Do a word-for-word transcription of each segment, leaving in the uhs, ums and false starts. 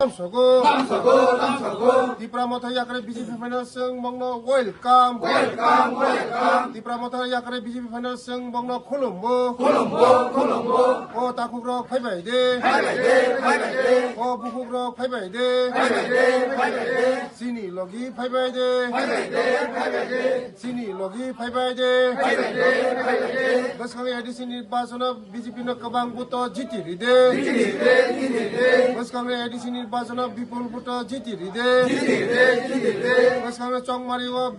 Lamsogo. Lamsogo, lamsogo. Tipra Motha yakre B J P phaina chwng bongno welcome. Welcome, welcome. Tipra Motha yakre B J P phaina chwng bongno khulumbo. Khulumbo, khulumbo. O takhukrok phaibai de. Phaibai de, phaibai de. O bukhukrok phaibai de. Phaibai de, phaibai de. Chini logi phaibai de. Phaibai de, phaibai de. Chini logi phaibai de. Phaibai de, phaibai de. Bwskangni A D C nirbachono B J P no kwbang buto jiti ride. Jiti ride, jiti ride. Bwskangni A D C nirbachono bipul buto jiti ride. Jiti ride, jiti ride. Bwskangni Chongmari o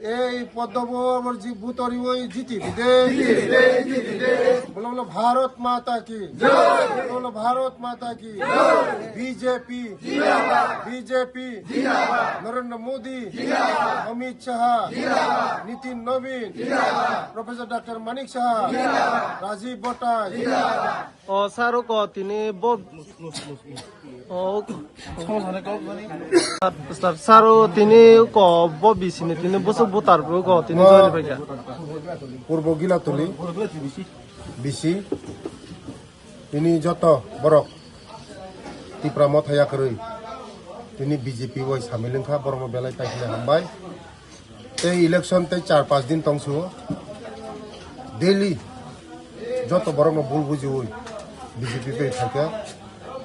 ei Poddo bo ji buto riwi jiti ride. Jiti ride, jiti ride. Bolo bolo Bharat Mata ki. Jai. Bolo bolo Bharat Mata ki. Jai. B J P. Jindabad. B J P. Jindabad. Narendra Modi. Jindabad. Amit Shah. Jindabad. Nitin Nabin. Jindabad. Professor Doctor Manik Saha. Jindabad. Rajiv Bhattai. Jindabad. O sir, o ko tini bo, o sir, sir, o tini ko bo bisini tini bosok butar ko tini join paikha. Purbo Gilatuli bisi. Tini joto borok Tipra Motha yakarwi tini B J P bai samil wngkha, borokno belai paikhe hambai. Tei election tei char panch din tongsuo, daily joto borokno bul bujiwi B J P bai phaikha.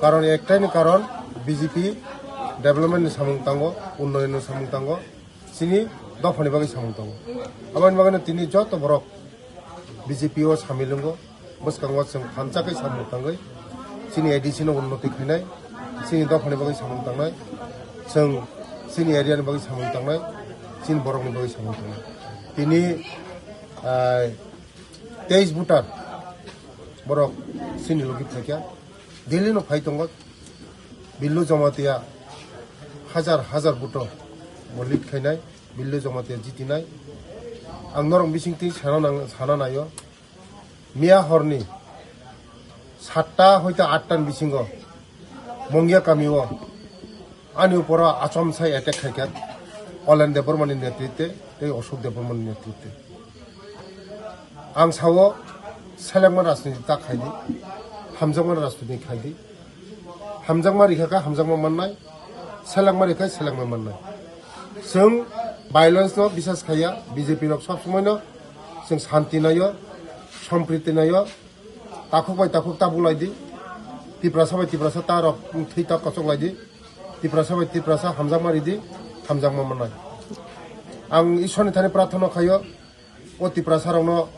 Karon ektaini karon B J P development ni samung tango, unnoyon ni samung tango. Chini dophani bagwi samung tongo. Aboni bagwino tini joto borok B J P o samil wngo. Bwskango chwng thansa khe samung tangwi chini A D C no unnoti khainai, chini dophani bagwi samung tangnai, chwng chini area ni bagwi samung tangnai, chini borokni bagwi samung tangnai. Tini, ah, teis voter borok chini logi phaikha. Delhi no phai tongo. Billu Jamatia hajar hajar vote bo lead khainai, Billu Jamatia jitinai. Ang norok bisingtwi sana nang, sana naio. Miya horni satta hoite atta ni bisingo Mongia kamio ani uporo achomsai attack khaikha Olen Debbarmani netritwe tei Ashok Debbarmani netritwe. Ang sao, selengma rajniti ta khaidi, hamjakma rajniti khaidi. Hamjakma rikha kha hamjakma mannai, selengma rikha selengma mannai. Chwng violence no bisas khaiya, B J P rok sob somoi no chwng shanti naio, sompriti naio, takhuk bai takhuk ta bulai di, Tiprasa bai Tiprasa ta rok thwi ta kochok lai di, Tiprasa bai Tiprasa hamjakma ridi, hamjakma mannai. Ang Ishwar ni thani prarthana khaio, o Tiprasa rokno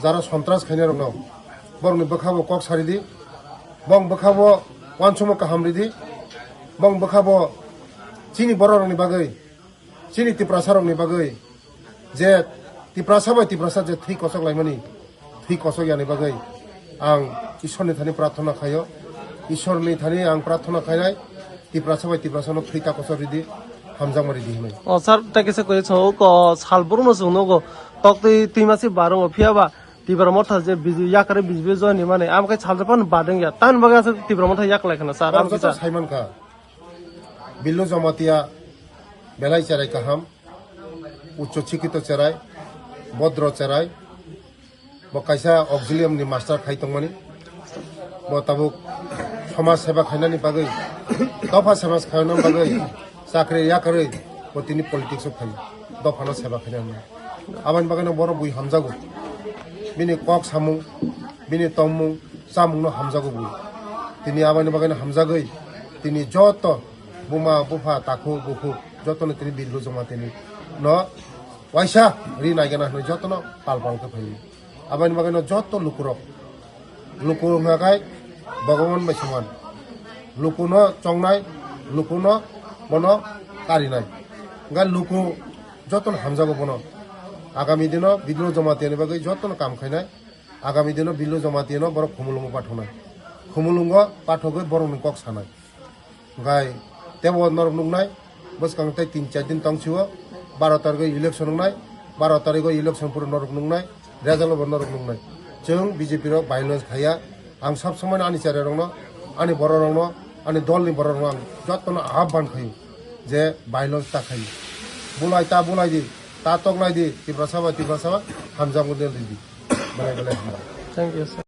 jara sontras khainai rokno, borokni bwkha bo kok saridi, bong bwkha bo uansukma kaham ridi, bong bwkha bo chini borok rokni bagwi, chini Tiprasa rokni bagwi je Tiprasa bai Tiprasa je thwi kochok laimani, thwi kochok yani bagwi ang Ishwar ni thani prarthana khaio, Ishwar ni thani ang prarthana khainai. Tiprasa bai Tiprasa no thwi ta kochor ridi, hamjakma ridi hinwi. O sir, ta kisa koi so ko sal brum no chwng nogo tok twi twi masi barung o phiya ba Tipra Motha je B J P yakare B J P join ni mani am kai sal japan badeng ya tan baga aswk Tipra Motha yak lai khana sir am kisa. Saiman kha Billu Jamatia belai cherai kaham, uccho sikito cherai, bodro cherai. Bo kaisa auxilium ni master khai tongmani. Bo tabuk somaj seba khainani bagwi, dopha seba khainani bagwi chakri yakarwi bo tini politics o phaio. Dophano seba khainani. Aboni bagwino borok bui hamjago. Bini kok samung, bini tongmung, chamungno hamjago bui. Tini aboni bagwino hamjagwi tini joto buma, bupha, takhuk, bukhuk jotono tini Billu Jamatia tini no waisa ri naigena hinwi jotono pal pal khe phaio. Aboni bagwino joto lukurok, luku wngkha khai Bhagaban bai soman. Lukuno chongnai, lukuno bono karinai. Hwnkhe luku jotono hamjago bono. Agami dino Billu Jamatia ni bagwi jotono kam khainai. Agami dino Billu Jamatia no borok Khumulwngo pathoknai. Khumulwngo pathogwi borokni kok sanai. Hwnkhe tebo norok nuknai, bwskang tei tin char din tong sio, baro tarikgo election wngnai, baro tarikgo election phuru norok nuknai, result bo norok nuknai. Chwng B J P rok violence khaiya, ang sab somoi ani cherairokno, ani bororokno, ani dolni bororokno ang jotono ahban khaio je violence ta khaio. Bulai ta bulai di, ta toklai di, Tiprasa bai Tiprasa hamjakmung ridi. Belai belai hambai. Thank you, sir.